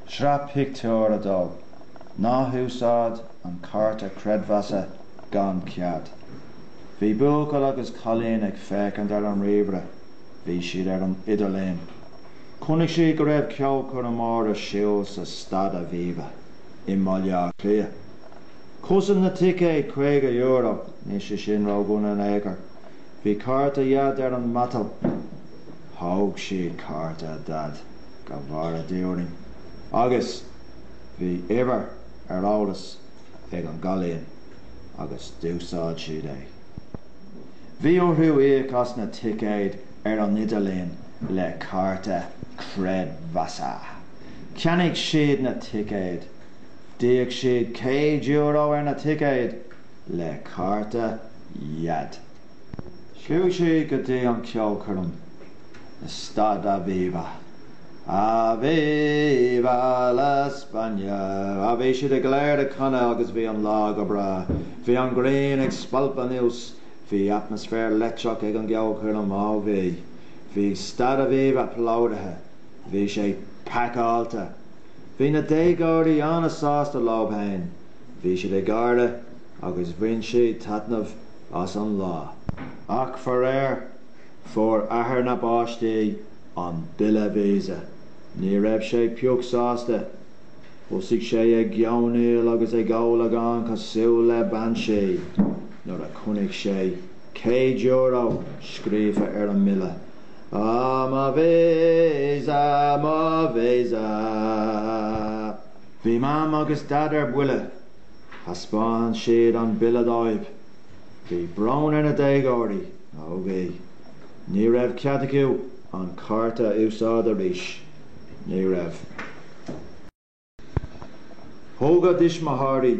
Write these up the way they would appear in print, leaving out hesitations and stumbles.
Sraith Pictiúr 2 Ná húsáid an cárta creidmheasa gan cead. Bhí buachaill agus cailín ag féachaint ar an ríomhaire. Bhí siad ar an idirlíon. Chonaic siad go raibh ceolchoirm mór ar siúl sa Staid Aviva i mBaile Átha Cliath. Chosain na ticéid €50, níl sé sin ródhona in aon chor. Bhí cárta Dhaid ar an matal. Thóg siad cárta a Dhaid, go bhfóire Dia orainn, agus bhí uimhir ar eolas ag an gcailín agus d'úsáid siad é. Bhí orthu íoc as na ticéid ar an idirlíon le cárta creidmheasa. Cheannaigh siad na ticéid. D'íoc siad €100 ar na ticéid le cárta Dhaid. Chuaigh siad go dtí an ceolchoirm i Staid Aviva. Aviva la España! Ah, bhí siad go léir ag canadh agus bhí an lá go breá. Bhí an ghrian ag spalpadh anuas. Bhí atmaisféar leictreach ag an gceolchoirm, á bhí. Bhí Staid Aviva plódaithe. Bhí sé pacáilte. Bhí na déagóirí an-sásta leo féin. Bhí siad ag gáire agus bhain siad taitneamh as an lá. Ach faraor, fuair athair na bpáistí an bille Visa. Ní raibh sé pioc sásta. Thosaigh sé ag geonaíl agus ag ólagán cosúil le banshee nuair a chonaic sé €100 scríofa ar an mbille. Á, mo Visa, mo Visa. Bhí Mam agus Daid ar buile. Thaispeáin siad an bille dóibh. Bhí brón ar na déagóirí, ó bhí. Ní raibh cead acu an cárta a úsáid arís. Ní raibh. Thug a dtuismitheoirí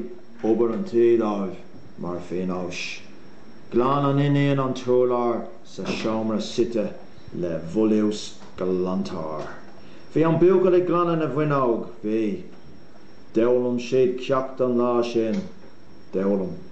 obair an tí dóibh mar phionós. Ghlan an iníon an t-urlár sa seomra suite le folúsghlantóir. Bhí an buachaill ag glanadh na bhfuinneog. Bhí. D'fhoghlaim siad ceacht an lá sin. D'fhoghlaim.